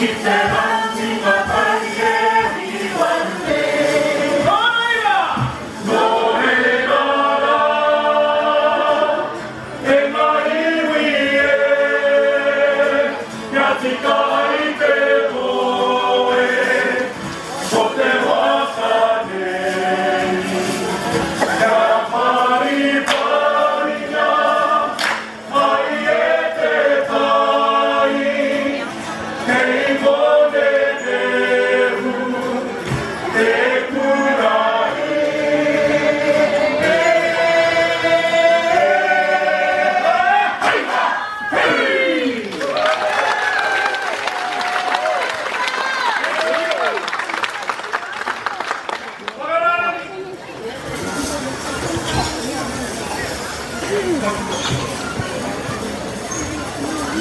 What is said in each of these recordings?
Ki te rangi ngā tai e hiwaru e. Nō reira! Nō reira rā, e ngā iwi e, kia tika ai te hoe, ko te waka nei. Kia pariparinga ai e te tai, kei Mōnenehu te kura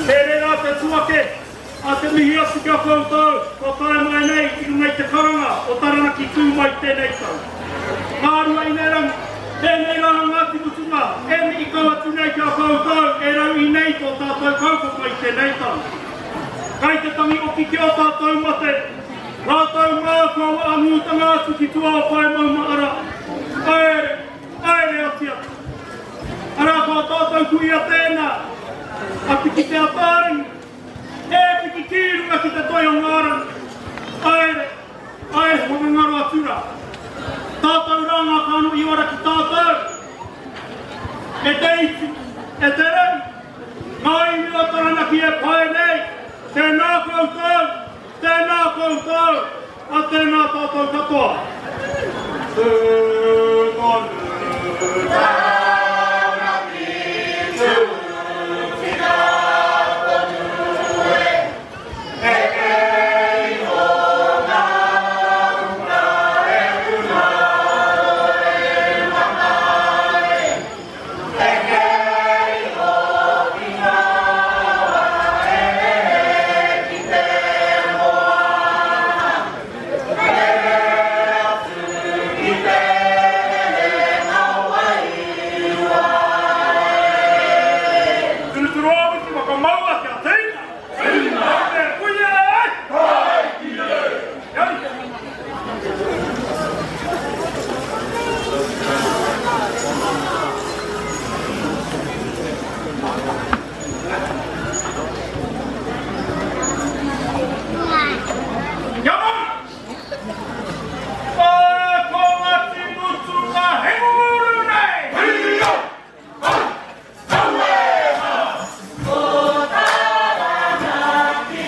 Tēnei rā te tuake a te mihi atu ki a koutou kua tae mai nei i runga i te karanga o Taranaki tū mai tēnei tau. Ngā rua inerangi, tēnei rā a Ngāti Mutunga e mihi kau atu nei ki a koutou e rauī nei tō tātou kaupapa i tēnei tau. Kai te tangi oki ki ō tātou mate, rātou mā kua waangūtanga atu ki tua o Paemauma ara, aere, aere ati atu. Arā ko ā tātou kuia tēnā, a Piki Te Ataarangi, e piki ki runga ki te toi o ngā rangi, aere, aere whakangaro atu rā. Tātou rā ngā kānohi ora ki tātou, e te iti, e te rahi, ngā iwi o Taranaki e pae nei, tēnā koutou, tēnā koutou, a tēnā tātou katoa. Tū tonu. Taranaki tū tika tonu e, eke iho ngā hunga e huna e mana e, eke iho ki ngā wā e ki te moana, rere atu ki te herenga wairua e. Turuturuāwiki whakamaua kia tina! Tina! Te kuia e! Tāiki e! Kia rite! Kia mau! Ko Ngāti Mutunga he ngunguru nei! Hia! Aue! Ko Taranaki.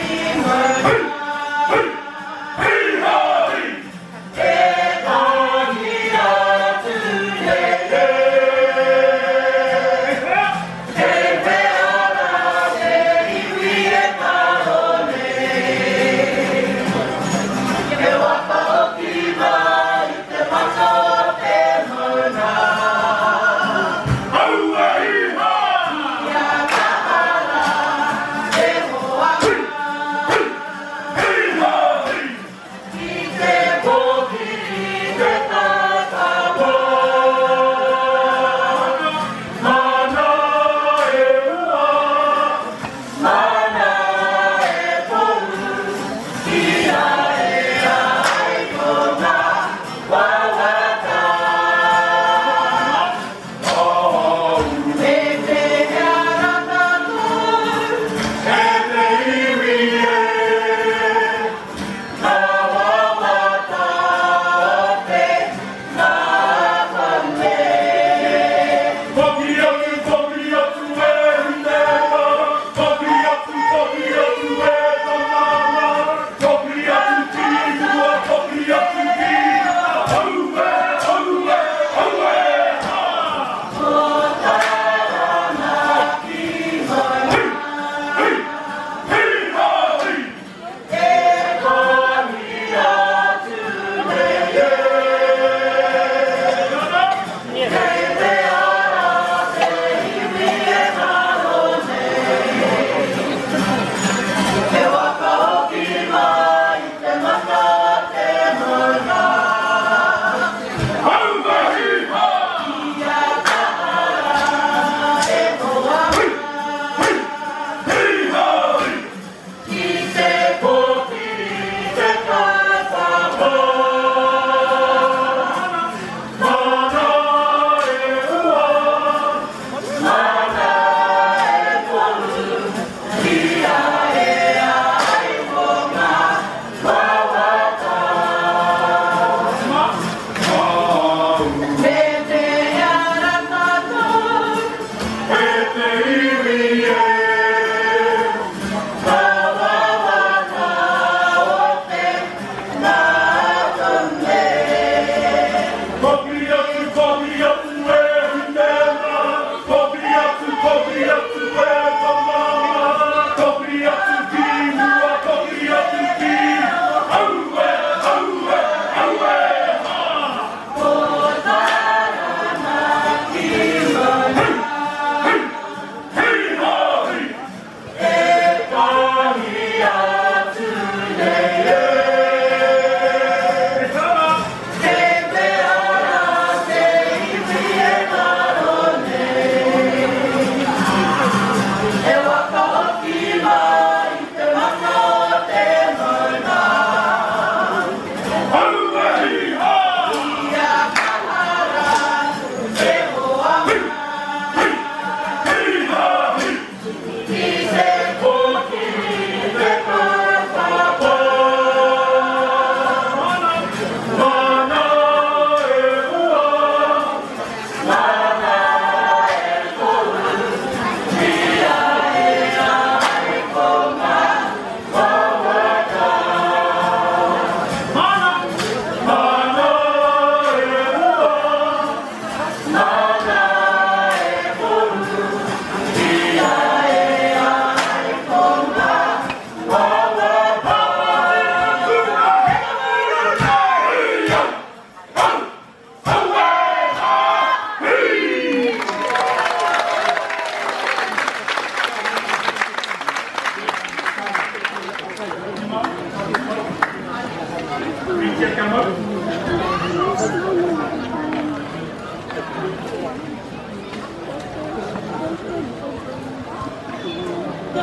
Kia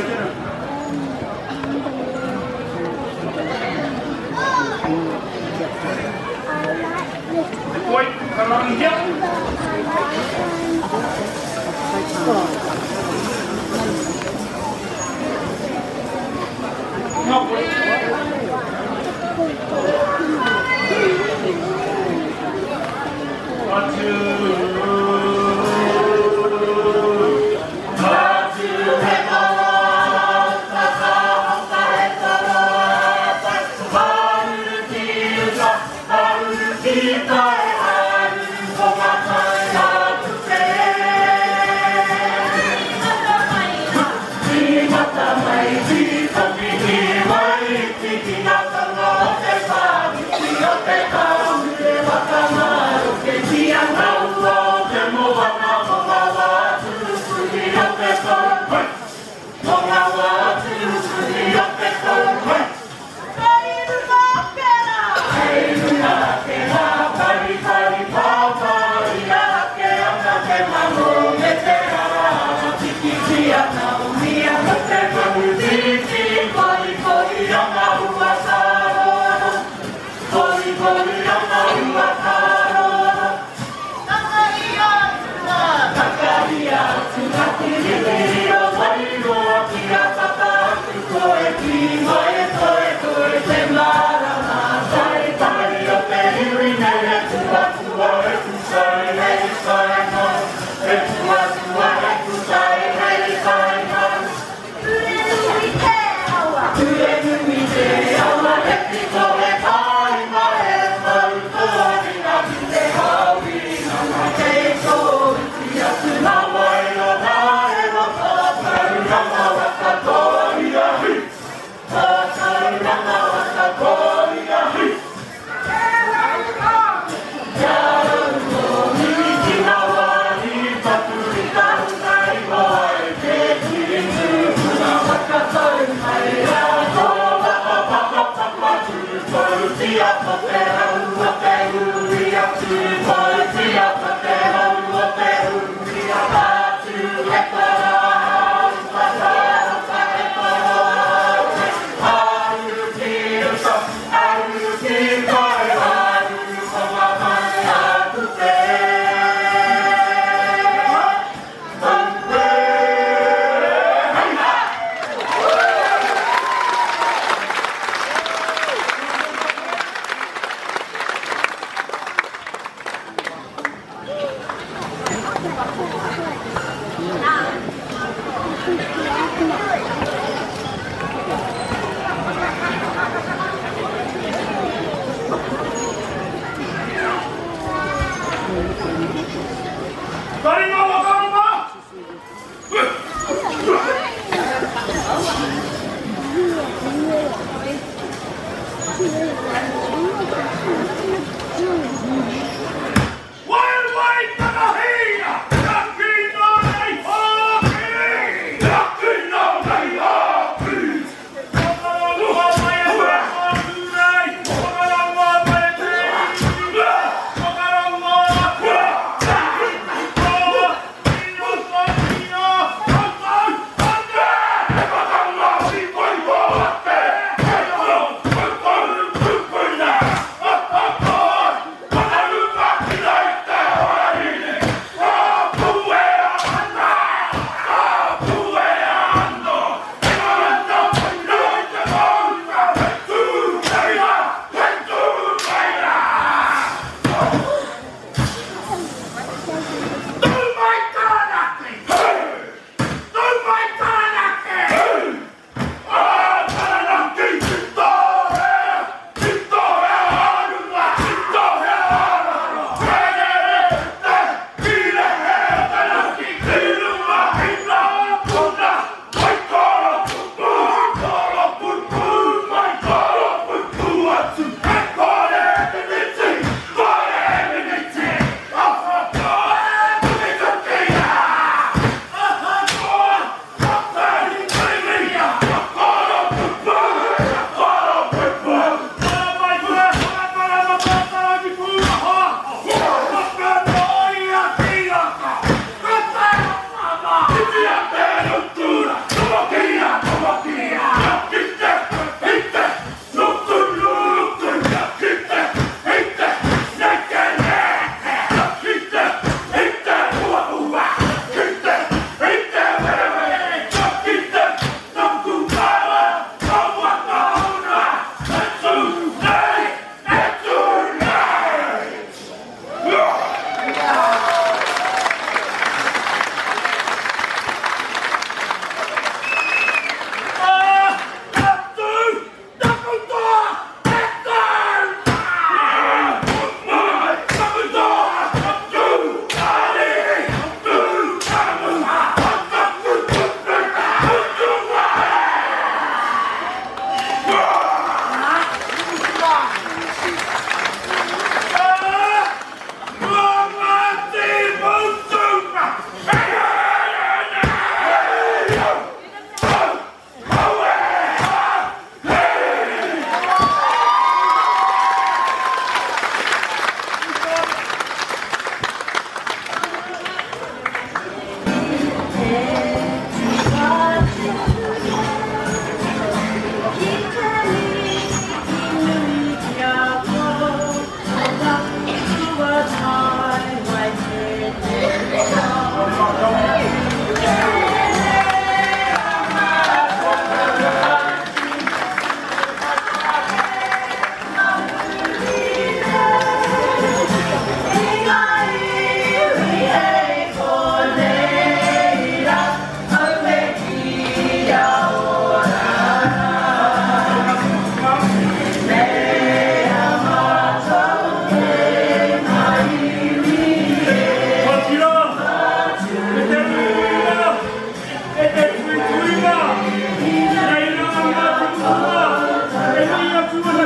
tera. Te poi, karangihia. Ngā poi. Atu.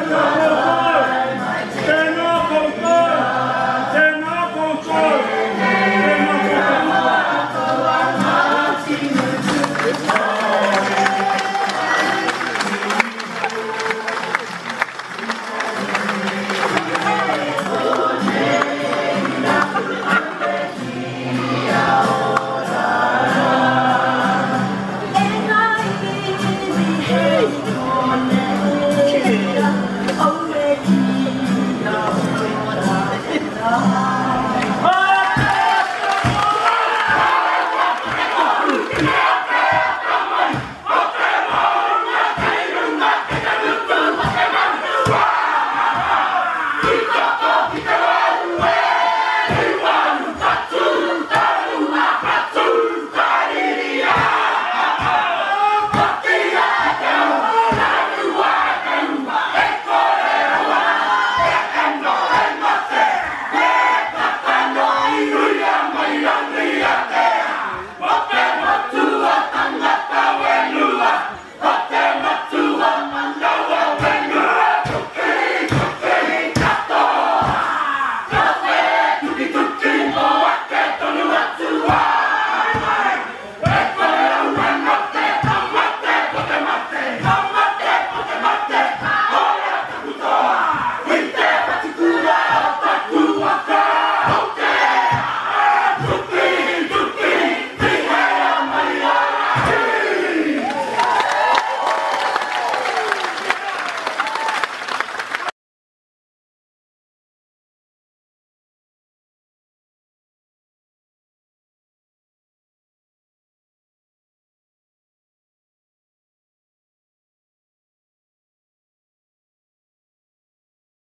atu a koutou.